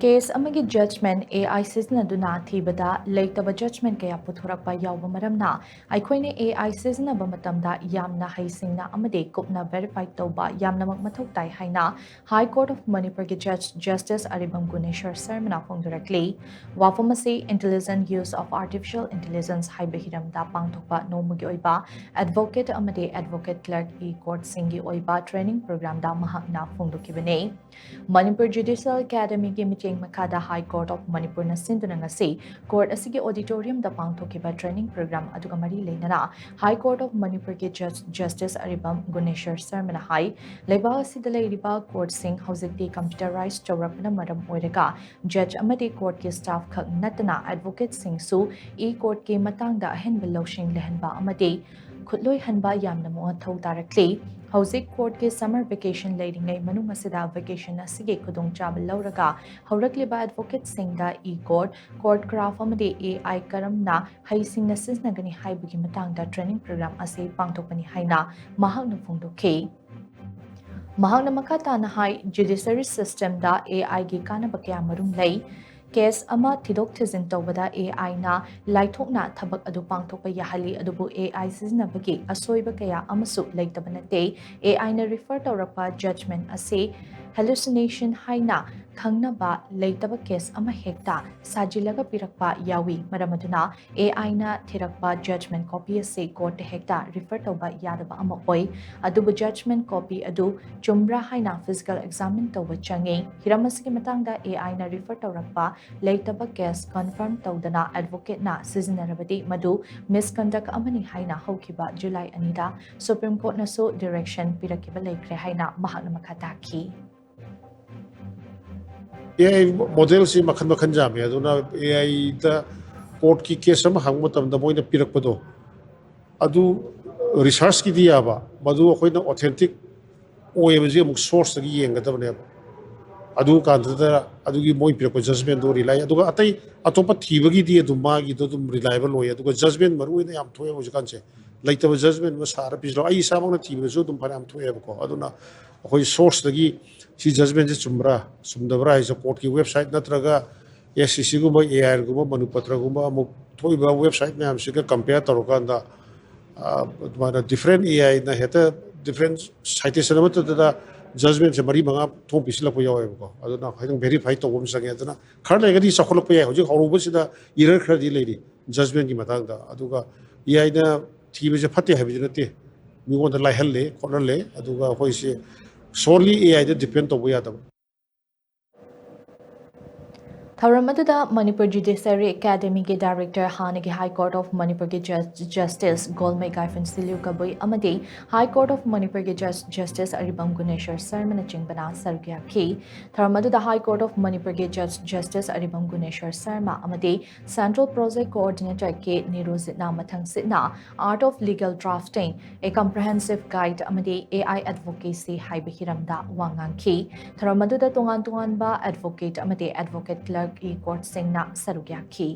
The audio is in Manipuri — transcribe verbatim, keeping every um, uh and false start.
ꯀꯦꯁ ꯑꯃꯒꯤ ꯖꯖꯃꯦꯟ ꯑꯦ ꯑꯥꯏ ꯁꯤꯖꯤꯟꯅꯗꯨꯅ ꯊꯤꯕꯗ ꯂꯩꯇꯕ ꯖꯖꯃꯦꯟ ꯀꯌꯥ ꯄꯨꯊꯣꯔꯛꯄ ꯌꯥꯎꯕ ꯃꯔꯝꯅ ꯑꯩꯈꯣꯏꯅ ꯑꯦ ꯑꯥꯏ ꯁꯤꯖꯤꯟꯅꯕ ꯃꯇꯝꯗ ꯌꯥꯝꯅ ꯍꯩꯁꯤꯡꯅ ꯑꯃꯗꯤ ꯀꯨꯞꯅ ꯚꯦꯔꯤꯐꯥꯏ ꯇꯧꯕ ꯌꯥꯝꯅꯃꯛ ꯃꯊꯧ ꯇꯥꯏ ꯍꯥꯏꯅ ꯍꯥꯏ ꯀꯣꯔꯠ ꯑꯣꯐ ꯃꯅꯤꯄꯨꯔꯒꯤ ꯖꯖ ꯖꯁꯇꯤꯁ ꯑꯔꯤꯕꯝ ꯒꯨꯅꯦꯁ꯭ꯋꯔ ꯁꯔꯃꯅ ꯐꯣꯡꯗꯣꯔꯛꯂꯤ꯫ ꯋꯥꯐꯝ ꯑꯁꯤ Intelligent Use of Artificial Intelligence ꯍꯥꯏꯕ ꯍꯤꯔꯝꯗ ꯄꯥꯡꯊꯣꯛꯄ ꯅꯣꯡꯃꯒꯤ ꯑꯣꯏꯕ ꯑꯦꯗꯚꯣꯀꯦꯠ ꯑꯃꯗꯤ ꯑꯦꯗꯚꯣꯀꯦꯠ ꯀ꯭ꯂꯔꯛꯀꯤ ꯀꯣꯔꯠꯁꯤꯡꯒꯤ ꯑꯣꯏꯕ ꯇ꯭ꯔꯦꯅꯤꯡ ꯄ꯭ꯔꯣꯒ꯭ꯔꯥꯝꯗ ꯃꯍꯥꯛꯅ ꯐꯣꯡꯗꯣꯛꯈꯤꯕꯅꯤ꯫ ꯃꯅꯤꯄꯨꯔ ꯖꯨꯗꯤꯁꯤꯌꯦꯜ ꯑꯦꯀꯥꯗꯃꯤꯒꯤ ꯃꯤꯠꯌꯦꯡ ꯃꯈꯥꯗ ꯍꯥꯏ ꯀꯣꯔꯠ ꯑꯣꯐ ꯃꯅꯤꯄꯨꯔꯅ ꯁꯤꯟꯗꯨꯅ ꯉꯁꯤ ꯀꯣꯔꯠ ꯑꯁꯤꯒꯤ ꯑꯣꯗꯤꯇꯣꯔꯤꯌꯝꯗ ꯄꯥꯡꯊꯣꯛꯈꯤꯕ ꯇ꯭ꯔꯦꯅꯤꯡ ꯄ꯭ꯔꯣꯒ꯭ꯔꯥꯝ ꯑꯗꯨꯒ ꯃꯔꯤ ꯂꯩꯅꯅ ꯍꯥꯏ ꯀꯣꯔꯠ ꯑꯣꯐ ꯃꯅꯤꯄꯨꯔꯒꯤ ꯖꯁ ꯖꯁꯇꯤꯁ ꯑꯔꯤꯕꯝ ꯒꯨꯅꯦꯁ꯭ꯋꯔ ꯁꯔꯃꯅ ꯍꯥꯏ, ꯂꯩꯕꯥꯛ ꯑꯁꯤꯗ ꯂꯩꯔꯤꯕ ꯀꯣꯔꯠꯁꯤꯡ ꯍꯧꯖꯤꯛꯇꯤ ꯀꯝꯄ꯭ꯌꯨꯇꯔꯥꯏꯖ ꯇꯧꯔꯛꯄꯅ ꯃꯔꯝ ꯑꯣꯏꯔꯒ ꯖꯖ ꯑꯃꯗꯤ ꯀꯣꯔꯠꯀꯤ ꯁ꯭ꯇꯥꯐ ꯈꯛ ꯅꯠꯇꯅ ꯑꯦꯗꯚꯣꯀꯦꯠꯁꯤꯡꯁꯨ ꯏ ꯀꯣꯔꯠꯀꯤ ꯃꯇꯥꯡꯗ ꯑꯍꯦꯟꯕ ꯂꯧꯁꯤꯡ ꯂꯩꯍꯟꯕ ꯑꯃꯗꯤ ꯈꯨꯠꯂꯣꯏꯍꯟꯕ ꯌꯥꯝꯅ ꯃꯊꯧ ꯇꯥꯔꯛꯂꯤ꯫ ꯍꯧꯖꯤꯛ ꯀꯣꯔꯠꯀꯤ ꯁꯝꯃꯔ ꯚꯦꯀꯦꯁꯟ ꯂꯩꯔꯤꯉꯩ ꯃꯅꯨꯡ ꯑꯁꯤꯗ ꯚꯦꯀꯦꯁꯟ ꯑꯁꯤꯒꯤ ꯈꯨꯗꯣꯡꯆꯥꯕ ꯂꯧꯔꯒ ꯍꯧꯔꯛꯂꯤꯕ ꯑꯦꯗꯚꯣꯀꯦꯠꯁꯤꯡꯗ ꯏ ꯀꯣꯔꯠ, ꯀꯣꯔꯠ ꯀ꯭ꯔꯥꯐ ꯑꯃꯗꯤ ꯑꯦ ꯑꯥꯏ ꯀꯔꯝꯅ ꯍꯩꯁꯤꯡꯅ ꯁꯤꯖꯤꯟꯅꯒꯅꯤ ꯍꯥꯏꯕꯒꯤ ꯃꯇꯥꯡꯗ ꯇ꯭ꯔꯦꯅꯤꯡ ꯄ꯭ꯔꯣꯒ꯭ꯔꯥꯝ ꯑꯁꯤ ꯄꯥꯡꯊꯣꯛꯄꯅꯤ ꯍꯥꯏꯅ ꯃꯍꯥꯛꯅ ꯐꯣꯡꯗꯣꯛꯈꯤ꯫ ꯃꯍꯥꯛꯅ ꯃꯈꯥ ꯇꯥꯅ ꯍꯥꯏ, ꯖꯨꯗꯤꯁꯔꯤ ꯁꯤꯁꯇꯦꯝꯗ ꯑꯦ ꯑꯥꯏꯒꯤ ꯀꯥꯟꯅꯕ ꯀꯌꯥ ꯃꯔꯨꯝ ꯂꯩ꯫ ꯀꯦꯁ ꯑꯃ ꯊꯤꯗꯣꯛ ꯊꯤꯖꯤꯟ ꯇꯧꯕꯗ ꯑꯦ ꯑꯥꯏꯅ ꯂꯥꯏꯊꯣꯛꯅ ꯊꯕꯛ ꯑꯗꯨ ꯄꯥꯡꯊꯣꯛꯄ ꯌꯥꯍꯜꯂꯤ, ꯑꯗꯨꯕꯨ ꯑꯦ ꯑꯥꯏ ꯁꯤꯖꯤꯟꯅꯕꯒꯤ ꯑꯁꯣꯏꯕ ꯀꯌꯥ ꯑꯃꯁꯨ ꯂꯩꯇꯕ ꯅꯠꯇꯦ꯫ ꯑꯦ ꯑꯥꯏꯅ ꯔꯤꯐꯔ ꯇꯧꯔꯛꯄ ꯖꯖꯃꯦꯟ ꯑꯁꯤ ꯍꯦꯂꯨꯁꯤꯅꯦꯁꯟ ꯍꯥꯏꯅ ꯈꯪꯅꯕ ꯂꯩꯇꯕ ꯀꯦꯁ ꯑꯃ ꯍꯦꯛꯇ ꯁꯥꯖꯤꯜꯂꯒ ꯄꯤꯔꯛꯄ ꯌꯥꯎꯏ꯫ ꯃꯔꯝ ꯑꯗꯨꯅ ꯑꯦ ꯑꯥꯏꯅ ꯊꯤꯔꯛꯄ ꯖꯖꯃꯦꯟ ꯀꯣꯄꯤ ꯑꯁꯤ ꯀꯣꯔꯠꯇ ꯍꯦꯛꯇ ꯔꯤꯐꯔ ꯇꯧꯕ ꯌꯥꯗꯕ ꯑꯃ ꯑꯣꯏ꯫ ꯑꯗꯨꯕꯨ ꯖꯖꯃꯦꯟ ꯀꯣꯄꯤ ꯑꯗꯨ ꯆꯨꯝꯕ꯭ꯔꯥ ꯍꯥꯏꯅ ꯐꯤꯖꯤꯀꯦꯜ ꯑꯦꯛꯖꯥꯃꯤꯟ ꯇꯧꯕ ꯆꯪꯏ꯫ ꯍꯤꯔꯝ ꯑꯁꯤꯒꯤ ꯃꯇꯥꯡꯗ ꯑꯦ ꯑꯥꯏꯅ ꯔꯤꯐꯔ ꯇꯧꯔꯛꯄ ꯂꯩꯇꯕ ꯀꯦꯁ ꯀꯟꯐꯥꯔꯝ ꯇꯧꯗꯅ ꯑꯦꯗꯚꯣꯀꯦꯠꯅ ꯁꯤꯖꯤꯟꯅꯔꯕꯗꯤ ꯃꯗꯨ ꯃꯤꯁꯀꯟꯗꯛ ꯑꯃꯅꯤ ꯍꯥꯏꯅ ꯍꯧꯈꯤꯕ ꯖꯨꯂꯥꯏ ꯑꯅꯤꯗ ꯁꯨꯄ꯭ꯔꯤꯝ ꯀꯣꯔꯠꯅꯁꯨ ꯗꯤꯔꯦꯛꯁꯟ ꯄꯤꯔꯛꯈꯤꯕ ꯂꯩꯈ꯭ꯔꯦ ꯍꯥꯏꯅ ꯃꯍꯥꯛꯅ ꯃꯈꯥ ꯇꯥꯈꯤ꯫ ꯑꯦ ꯑꯥꯏ ꯃꯣꯗꯦꯜꯁꯤ ꯃꯈꯜ ꯃꯈꯜ ꯌꯥꯝꯃꯤ꯫ ꯑꯗꯨꯅ ꯑꯦ ꯑꯥꯏꯗ ꯀꯣꯔꯠꯀꯤ ꯀꯦꯁ ꯑꯃ ꯍꯪꯕ ꯃꯇꯝꯗ ꯃꯣꯏꯅ ꯄꯤꯔꯛꯄꯗꯣ, ꯑꯗꯨ ꯔꯤꯁꯥꯔꯁꯀꯤꯗꯤ ꯌꯥꯕ, ꯃꯗꯨ ꯑꯩꯈꯣꯏꯅ ꯑꯣꯊꯦꯟꯇꯤꯛ ꯑꯣꯏꯕꯁꯤ ꯑꯃꯨꯛ ꯁꯣꯔꯁꯇꯒꯤ ꯌꯦꯡꯒꯗꯕꯅꯦꯕ꯫ ꯑꯗꯨ ꯀꯥꯟꯗꯨꯗ ꯑꯗꯨꯒꯤ ꯃꯣꯏ ꯄꯤꯔꯛꯄ ꯖꯖꯃꯦꯟꯗꯣ ꯔꯤꯂꯥꯏ, ꯑꯗꯨꯒ ꯑꯇꯩ ꯑꯇꯣꯞꯄ ꯊꯤꯕꯒꯤꯗꯤ ꯑꯗꯨꯝ ꯃꯥꯒꯤꯗꯣ ꯑꯗꯨꯝ ꯔꯤꯂꯥꯏꯕꯜ ꯑꯣꯏ꯫ ꯑꯗꯨꯒ ꯖꯖꯃꯦꯟ ꯃꯔꯨ ꯑꯣꯏꯅ ꯌꯥꯝ ꯊꯣꯛꯑꯦ ꯍꯧꯖꯤꯛꯀꯥꯟꯁꯦ, ꯂꯩꯇꯕ ꯖꯖꯃꯦꯟ ꯑꯃ ꯁꯥꯔ ꯄꯤꯁꯤꯜꯂꯣ꯫ ꯑꯩ ꯏꯁꯥꯃꯛꯅ ꯊꯤꯕꯗꯁꯨ ꯑꯗꯨꯝ ꯐꯅꯌꯥꯝ ꯊꯣꯛꯑꯦꯕꯀꯣ꯫ ꯑꯗꯨꯅ ꯑꯩꯈꯣꯏ ꯁꯣꯔꯁꯇꯒꯤ ꯁꯤ ꯖꯖꯃꯦꯟꯁꯦ ꯆꯨꯝꯕ꯭ꯔꯥ ꯆꯨꯝꯗꯕ꯭ꯔꯥ ꯍꯥꯏꯁꯦ ꯀꯣꯔꯠꯀꯤ ꯋꯦꯕꯁꯥꯏꯠ ꯅꯠꯇ꯭ꯔꯒ ꯑꯦꯁ ꯁꯤ ꯁꯤꯒꯨꯝꯕ, ꯑꯦ ꯑꯥꯏ ꯑꯥꯔꯒꯨꯝꯕ, ꯃꯅꯨꯄꯇ꯭ꯔꯒꯨꯝꯕ ꯑꯃꯨꯛ ꯊꯣꯛꯏꯕ ꯋꯦꯕꯁꯥꯏꯠ ꯃꯌꯥꯝꯁꯤꯒ ꯀꯝꯄꯤꯌꯔ ꯇꯧꯔꯀꯥꯟꯗ, ꯑ, ꯑꯗꯨꯃꯥꯏꯅ ꯗꯤꯐ꯭ꯔꯦꯟ ꯑꯦ ꯑꯥꯏꯅ ꯍꯦꯛꯇ ꯗꯤꯐ꯭ꯔꯦꯟ ꯁꯥꯏꯇꯦꯁꯟ ꯑꯃꯠꯇꯗ ꯖꯖꯃꯦꯟꯁꯦ ꯃꯔꯤ ꯃꯉꯥ ꯊꯣꯛ ꯄꯤꯁꯤꯜꯂꯛꯄ ꯌꯥꯎꯋꯦꯕꯀꯣ꯫ ꯑꯗꯨꯅ ꯈꯤꯇꯪ ꯚꯦꯔꯤꯐꯥꯏ ꯇꯧꯕ ꯑꯃ ꯆꯪꯉꯦ꯫ ꯑꯗꯨꯅ ꯈꯔ ꯂꯩꯔꯒꯗꯤ ꯆꯥꯎꯈꯠꯂꯛꯄ ꯌꯥꯏ꯫ ꯍꯧꯖꯤꯛ ꯍꯧꯔꯨꯕꯁꯤꯗ ꯏꯔꯔ ꯈꯔꯗꯤ ꯂꯩꯔꯤ ꯖꯖꯃꯦꯟꯒꯤ ꯃꯇꯥꯡꯗ꯫ ꯑꯗꯨꯒ ꯑꯦ ꯑꯥꯏꯅ ꯊꯤꯕꯁꯦ ꯐꯠꯇꯦ ꯍꯥꯏꯕꯗꯤ ꯅꯠꯇꯦ, ꯃꯤꯉꯣꯟꯗ ꯂꯥꯏꯍꯜꯂꯦ ꯈꯣꯠꯍꯜꯂꯦ꯫ ꯑꯗꯨꯒ ꯑꯩꯈꯣꯏꯁꯦ ꯁꯣꯔꯂꯤ ꯑꯦ ꯑꯥꯏꯗ ꯗꯤꯄꯦꯟ ꯇꯧꯕ ꯌꯥꯗꯕ꯫ ꯊꯧꯔꯝ ꯑꯗꯨꯗ ꯃꯅꯤꯄꯨꯔ ꯖꯨꯗꯤꯁꯤꯌꯔꯤ ꯑꯦꯀꯥꯗꯦꯃꯤꯒꯤ ꯗꯥꯏꯔꯦꯛꯇꯔ, ꯍꯥꯟꯅꯒꯤ ꯍꯥꯏ ꯀꯣꯔꯠ ꯑꯣꯐ ꯃꯅꯤꯄꯨꯔꯒꯤ ꯖꯁ ꯖꯁꯇꯤꯁ ꯒꯣꯜꯃꯩ ꯒꯥꯏꯐꯟ ꯁꯤꯂꯤꯌꯨ ꯀꯕꯨꯏ ꯑꯃꯗꯤ ꯍꯥꯏ ꯀꯣꯔꯠ ꯑꯣꯐ ꯃꯅꯤꯄꯨꯔꯒꯤ ꯖꯁ ꯖꯁꯇꯤꯁ ꯑꯔꯤꯕꯝ ꯒꯨꯅꯦꯁꯣꯔ ꯁꯔꯃꯅꯆꯤꯡꯕꯅ ꯁꯔꯨꯛ ꯌꯥꯈꯤ꯫ ꯊꯧꯔꯝ ꯑꯗꯨꯗ ꯍꯥꯏ ꯀꯣꯔꯠ ꯑꯣꯐ ꯃꯅꯤꯄꯨꯔꯒꯤ ꯖꯁ ꯖꯁꯇꯤꯁ ꯑꯔꯤꯕꯝ ꯒꯨꯅꯦꯁꯣꯔ ꯁꯔꯃ ꯑꯃꯗꯤ ꯁꯦꯟꯇ꯭ꯔꯦꯜ ꯄ꯭ꯔꯣꯖꯦꯛ ꯀꯣꯑꯣꯔꯗꯤꯅꯦꯇꯔ ꯀꯦ ꯅꯤꯔꯣꯖꯤꯠꯅ ꯃꯊꯪꯁꯤꯠꯅ Art of Legal Drafting, A Comprehensive Guide ꯑꯃꯗꯤ ꯑꯦ ꯑꯥꯏ ꯑꯦꯗꯚꯣꯀꯦꯁꯤ ꯍꯥꯏꯕ ꯍꯤꯔꯝꯗ ꯋꯥ ꯉꯥꯡꯈꯤ꯫ ꯊꯧꯔꯝ ꯑꯗꯨꯗ ꯇꯣꯉꯥꯟ ꯇꯣꯉꯥꯟꯕ ꯑꯦꯗꯚꯣꯀꯦꯠ ꯑꯃꯗꯤ ꯑꯦꯗꯚꯣꯀꯦꯠ ꯀ꯭ꯂꯔꯛꯀꯤ ꯀꯣꯔꯠꯁꯤꯡꯅ ꯁꯔꯨꯛ ꯌꯥꯈꯤ꯫